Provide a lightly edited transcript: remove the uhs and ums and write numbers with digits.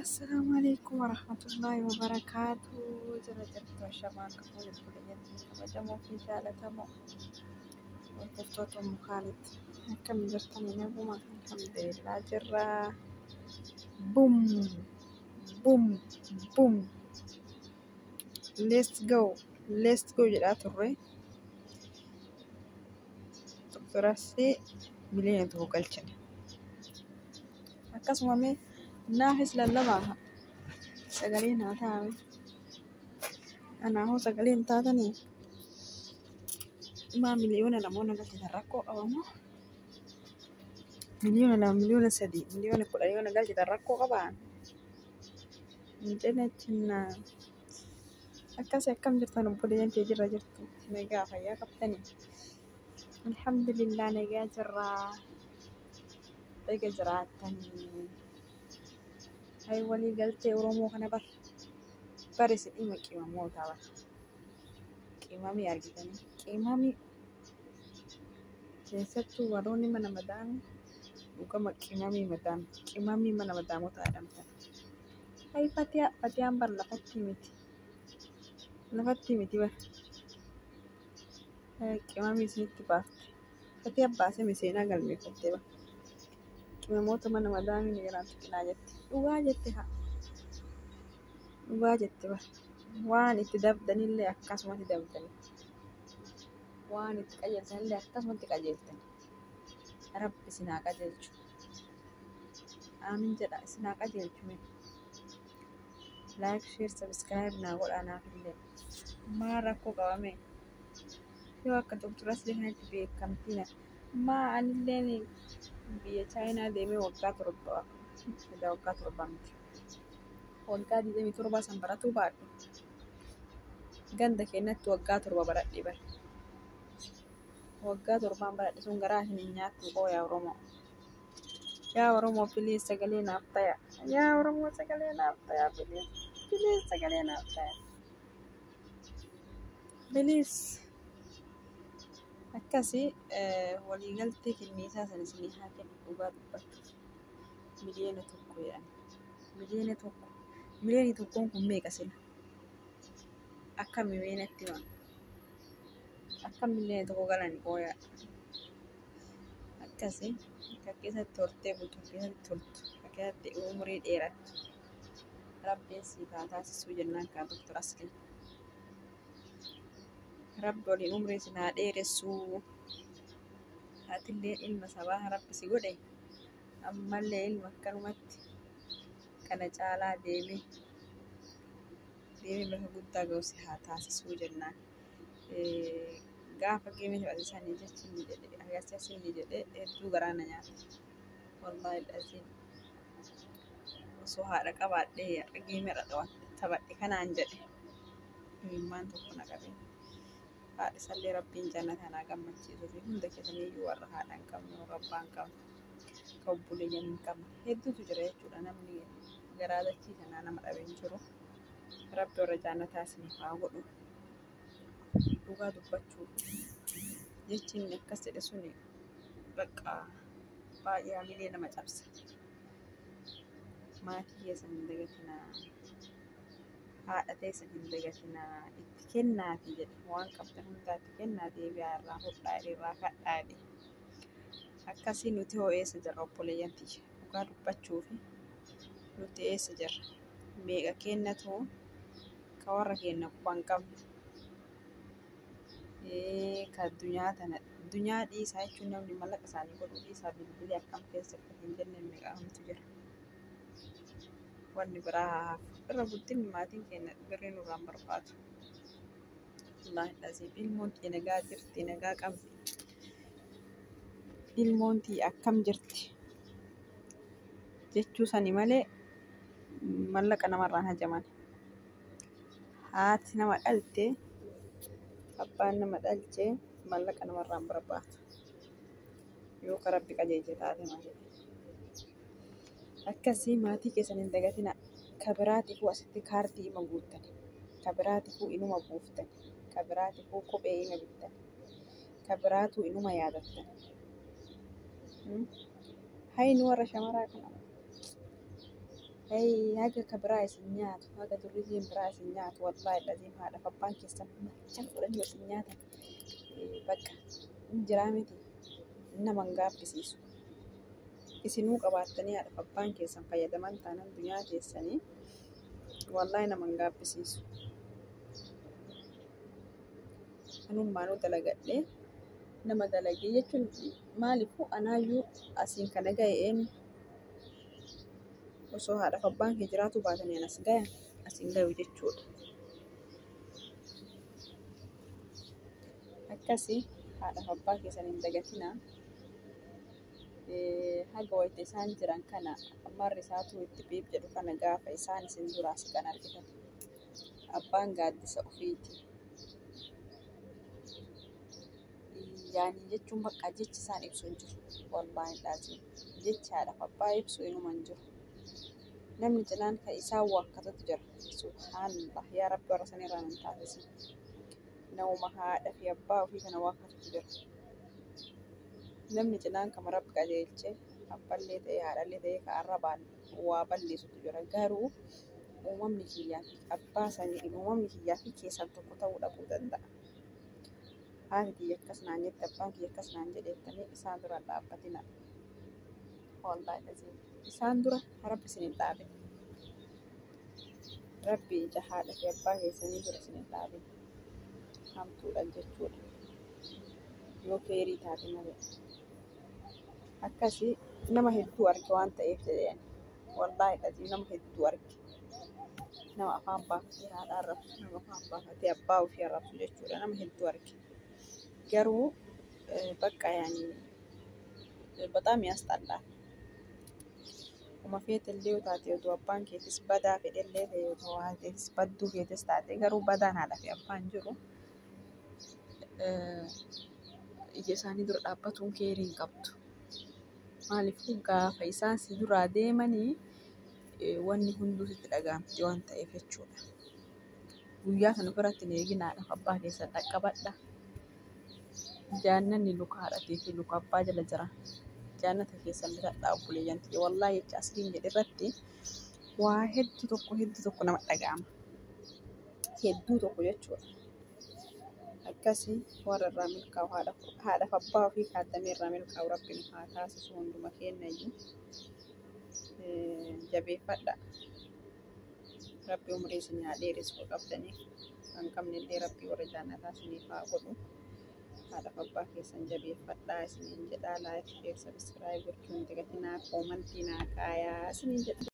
Assalaamu alaikum warahmatullaahi wabarakaatu. Jira jirtu ashamaa akka fuula buleeyyatti kabajamoo fi jaalatamoo hordoftoota mukaanitti akkam jirtanii naguma alhamdulillah jirra. Bum bum bum let's go let's go jedhaa turre. Doktorasii 1 miliyoona galchine. Akkasuma mee naafis lallabaa sagalee naa taa'ame. Kanaafuu sagalee hin taatanii maa 2 miliyoona galchitan rakkoo qabamoo? 2 miliyoona, 3 miliyoona, 10 miliyoona yoo na galchitan rakkoo qabaa? Hin cinachinnaa. Akkasii akkam jirtan obboleeyyan kee jirra jirtu nagaa fayyaa qabdanii? Alhamdulillah nagaa jirraa. Eega jiraattanii. Hay walii galtee Oromoo kana bar. Bar isin dhimma qimamootaa bar. Qimamii argitanii. Qimamii keessattuu warroonni mana madaamii dhugama qimamii madaam qimamii mana madaamotaa jedhamtan. Hay fatiyaa fatiyaan bar lafatti miti. Lafatti miti bar. Qimamii isinitti baafte. Fatiyaa baasee seenaa galmeeffattee bar. Qimamoota mana madaamii ni garaan tuqinaa jette. Dhugaa jette haa. Dhugaa jette bar. Waan itti dabdanillee akkasumatti dabdani. Waan itti qajeeltanillee akkasumatti qajeeltani. Rabbi isin haa qajeelchu. Aamin jedha isin haa qajeelchu mee. Like, share, subscribe naa godhaa naafillee. Maal rakkoo qabame? Yoo akka Doktor Aslii kanatti beekamtii na. Maa anilleen biyya Chaayinaa deemee waggaa 7, edaa waggaa 7 miti. Waggaa 27 san baratuu baadhu. Ganda keenyatti waggaa 7 baradhe bara. Waggaa 7n baradhe sun garaa hin nyaattu qoo yaa Oromoo. Yaa Oromoo, please sagalee naaf taya. Yaa Oromoo, sagalee naaf taya, please. Please sagalee naaf taya. Please. Akkasii waliigaltee kenniisaa sana isinii haa kennu dhugaa dubbachuuf. 1 miliyoona jedhan. 1 miliyoona. 1 miliyoonni kun meeqa sila? Akkami mee natti himaa? Akkam 1 miliyoona galan qooyaa? Akkasii akka keessatti hortee bultu, keessatti toltu, akka keessatti umurii dheerattu. Rabbiin siif haa taasisuu jennaan kaa Doktor Aslii. Rabbi waliin umrii isin haa dheeressuu. Atillee ilma sabaa Rabbi si godhe. Ammallee ilma akkanumatti kana caalaa deemee deemee bakka guddaa ga'u si haa taasisuu jennaan. Gaafa geemee taphate sanii jechi inni jedhe agarsiisa inni jedhe hedduu garaa na nyaate. Wallaahi al'aziim. Osoo haadha qabaadhee har'a geemee irra taphadhe kanaan jedhe. Imimmaan tokko na qabe. Haadha isallee Rabbiin jannata naa gammachiisuu fi hunda keessaniyyuu warra haadha hin qabne, warra abbaa hin qabne, kan obboleeyyan hin qabne hedduutu jira jechuudha. Namni garaa dachii kanaa nama dhabe hin jiru. Rabbi warra jannataa isiniif haa godhu. Dhugaa dubbachuuf jechi inni akkas jedhe suni bakka baay'ee hamilee nama cabsa. Maatii keessan hin dagatinaa. Haadha teessan hin dagatinaa. Itti kennaatii jedhe waan qabdan hundaa itti kennaa deebi'aa irraa fudhaa jedhe irraa kadhaa jedhe. Akkasii nuti hoo eessa jirra obboleeyyan tiyya? Dhugaa dubbachuufi nuti eessa jirra? Meeqa kennatu ka warra keenya quba hin qabne. Ka addunyaa tana addunyaa dhiisaa jechuun namni mallaqa isaanii godhuu dhiisaa bilbilee akkam keessa jirta hin jenne meeqaamtu jira. Wanni biraa haa hafu. Irra guddinni maatiin keenya birrii nurraan barbaadu. Wallaahi dhaziim ilmoon tiyya nagaa jirti, nagaa qabdi. Ilmoon tiyya akkam jirti jechuu sani malee mallaqa namarraan hajaman. Haati nama dhalte, abbaan nama dhalche mallaqa namarraan barbaadu. Yoo ka Rabbi qajeelche taate malee. Akkasii maatii keessan hin dagatina. Ka biraatiifuu asitti kaardii ima guuttan. Ka biraatiifuu inuma buuftan. Ka biraatiifuu kophee ima bittan. Ka biraatuu inuma yaadattan. Hay nu warra shamaraa kana. Haga ka biraa isin nyaatu, haga durriyyeen biraa isin nyaatu, wallaahi laziim haadhaaf abbaan keessan macha fudhanii isin nyaatan bakka hin jiraa miti, nama hin gaabbisiisu. Isinuu qabaattanii haadhaaf abbaan keessan fayyadaman taanaan dunyaa keessanii wallaahi nama hin gaabbisiisu. Anummaanuu dalagadhee nama dalagee jechuun maaliifuu anaayyuu asiin kana ga'e eenyu? Osoo haadhaaf abbaan kee jiraatu baatanii as gaya asiin gayu jechuudha. Akkasii haadhaaf abbaa keessan hin dagatinaa. Haga wayita isaan jiran kana marri isaatu itti biib jedhu kana gaafa isaan isin duraa siqan argitan. Abbaan gaaddisa ofiiti. Yaani jechuun bakka jechi isaan ibsu hin jiru. Wallaahi laazim jechi haadhaaf abbaa ibsu inuma hin jiru. Namni cinaan kan isaan waakkatutu jira. Subhaanallah, yaa Rabbi warra sanirraa nun taasisin. Namuma haadha fi abbaa ofii kana waakkatutu jira. Namni cinaan kama Rabbi qajeelche abballee ta'ee haadhallee ta'ee ka arrabaan waa balleessutu jira. Garuu uumamni kiyyaa fi abbaa sanii uumamni kiyyaa fi keessan tokko ta'uu dhabuu danda'a. Haati kiyya akkas naan jette, abbaan kiyya akkas naan jedheettanii isaan dura dhaabbatina. Wallaahi laziim isaan dura Rabbi isin hin dhaabin. Rabbi ija haadha fi abbaa keessanii dura isin hin dhaabin. Hamtuudha jechuudha. Yoo keerii taate malee. Akkasii nama hedduu arge waan ta'eef jedheen. Wallaahi laziim nama hedduu arge. Nama afaan baafatee haadha arrabsu, nama afaan baafatee abbaa ofii arrabsu jechuudha. Nama hedduu arge. Garuu bakka yaani በጣም ያስጠላል። Uma feetellee yoo taate oduu abbaan keetis badaa fedhellee ta'e otoo haati badduu feetes taate garuu badaan haadha fi abbaan jiru ija isaanii dura dhaabbatuun keerii hin qabdu. Maaliifuu gaafa isaan si duraa deemanii wanni hunduu sitti dhaga'amti waan ta'eef jechuudha. Guyyaa sana biratti hin eegin haadhaaf abbaa keessan dhaqqabadha. Jaannanni luka haadhatii fi luka abbaa jala jira. Jaannata keessan bitadhaa obboleeyyan tiyya. Wallaahi jecha asliin jedhe irratti waa hedduu tokko nama dhaga'ama. Hedduu tokko jechuudha. Akkasii warra irraa milkaa'u haadhaaf abbaa ofii kaadamee irraa milkaa'u Rabbi nu haa taasisu hunduma keenya iyyuu. Jabeeffadha. Rabbi umurii isin haa dheeressu qabdanii. Kan qabne illee Rabbi warra jaannataa isiniif haa godhu. Haadhaaf abbaa keessan jabeeffadhaa isiniin jedhaa. Like, share, subscribe gochuun dagatinaa, koomantii naa kaayaa isiniin jedha.